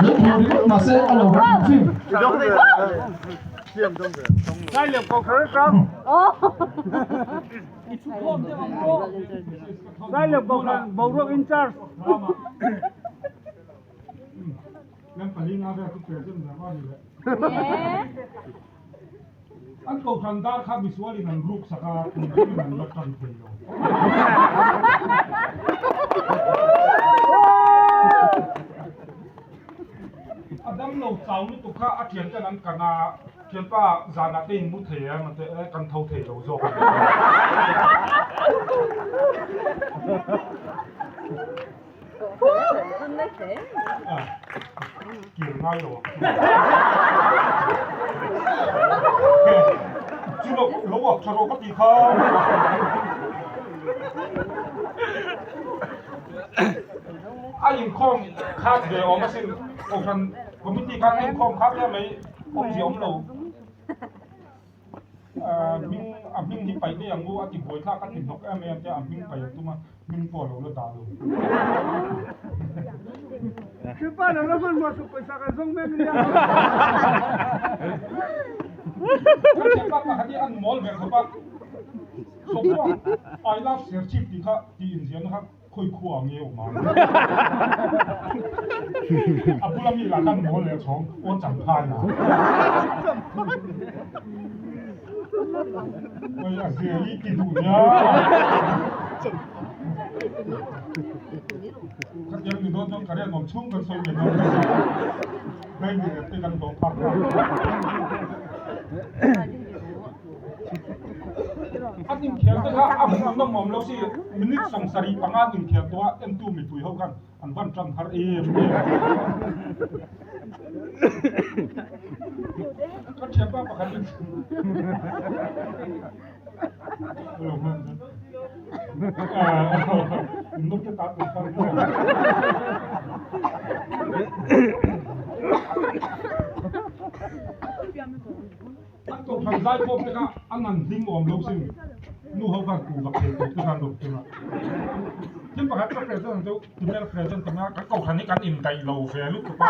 Lo phur ringawt mahse a lo ram hrim. An kohhran dar kha misualin an ruk sak a, kum thlengin an la tan thei lo. A damlo chau lutuk kha a thian ten an kan a, thianpa zanah te in mu thei em a ti e, kan tho thei lo zawk a ni. Kir ngai lo ang. Chu lo lo uak tha rawh ka tih kha. A inkhawm khat ve awm asin Kohhran committee khan a inkhawm khat hle mai awmzia awm lo. Hming a hming hi paih daih ang u a ti buai thlak a ti hnawk em em te a hming paih a tum a hming pawh a lo la dah lo. Thipa lo la hman maw suh pawisa kan zawng mek ania. Kan thianpa pakhat hi an mawl ve khawp a, Sawmua I love Serchhip tih kha tih inziahna kha Khawi khua nge awm ang? A bula mi lah khan mawl leh chhawng aw chang phai a. Oi a zia i ti duh nia. Khatiang ni dawn chuan ka riat awm chhung kan sawi ve dawn ka ti. Daini rep te kan hlawh phak ta. An inthiar te kha a hmuh nawm awm lo si, minute 75 an inthiar tawh a, entu mipui ho khan an van tan har em em. Ka thianpa pakhat in in nawm te ta tur khan. An kohhran zaikhawm te kha an han hlim awm lo sin, nu ho khan kuh vak thei tawp te khan rawn tum a. Thil pakhat ka present deuh, email present tum a, kan kohhran hi kan indaih lo ve lutuk a,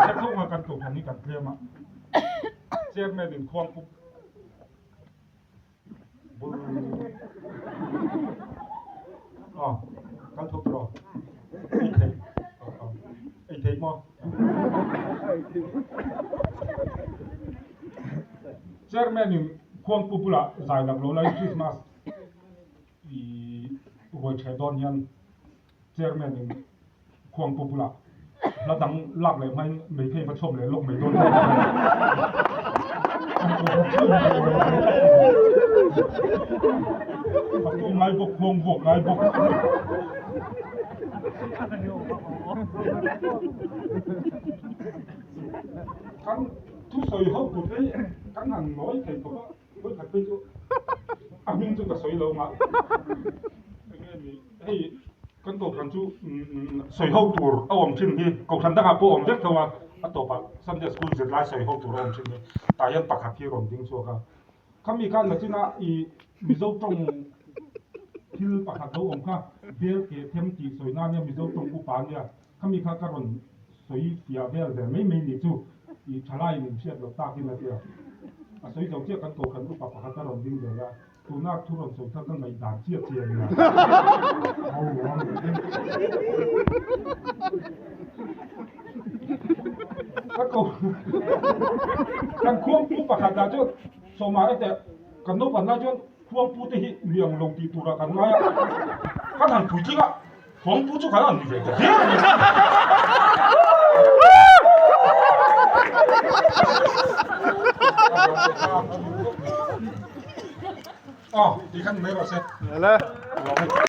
kan thung a kan kohhran hi kan tlem a. Chairman in khuangpu bul aw kan thawk tawh ei thei ei thei maw chairman in khuangpu bulah zai lak lo lai Christmas i ruai ṭheh dawn hian chairman in khuangpu bulah hla dang lak leh hmain meithei va chhuak leh lawk mai dawn a tu ngai bawk khuang vuak ngai bawk kan thusawi ho tur te kan han nawi thei khawp a vawikhat phei chu a hming chu ka sawi lo mah enge ni hei kan kohhran chu sawi ho tur a awm thin hi kohhran dangah pawh a awm vek tho a a tawpah Sunday school zirlai sawi ho tur a awm thin hi tah hian pakhat hi a rawn ding chhuak a khami khan nachina ih Mizo tawng thil pakhat lo awm kha bel ke them tih sawi nan nia Mizo tawng upa nia khami kha ka rawn sawi fiah vel ve mai mai ni chu ih thalaiin inhriat loh takin a tia a sawi zo chiah kan kohhran upa pakhat a rawn ding ve a. Tuna thu rawn sawi kha ka ngaihdan chiah chiah a nia. Ho ang Ka ko kan khuangpu pakhat ah chuan sawma ete kan naupang lai chuan khuangpu te hi miang lo tih turah kan ngai a, kan han puitling a. Khuangpu chu kan han ni ve ta viau a ni. Aw, ti khan mai rawh se.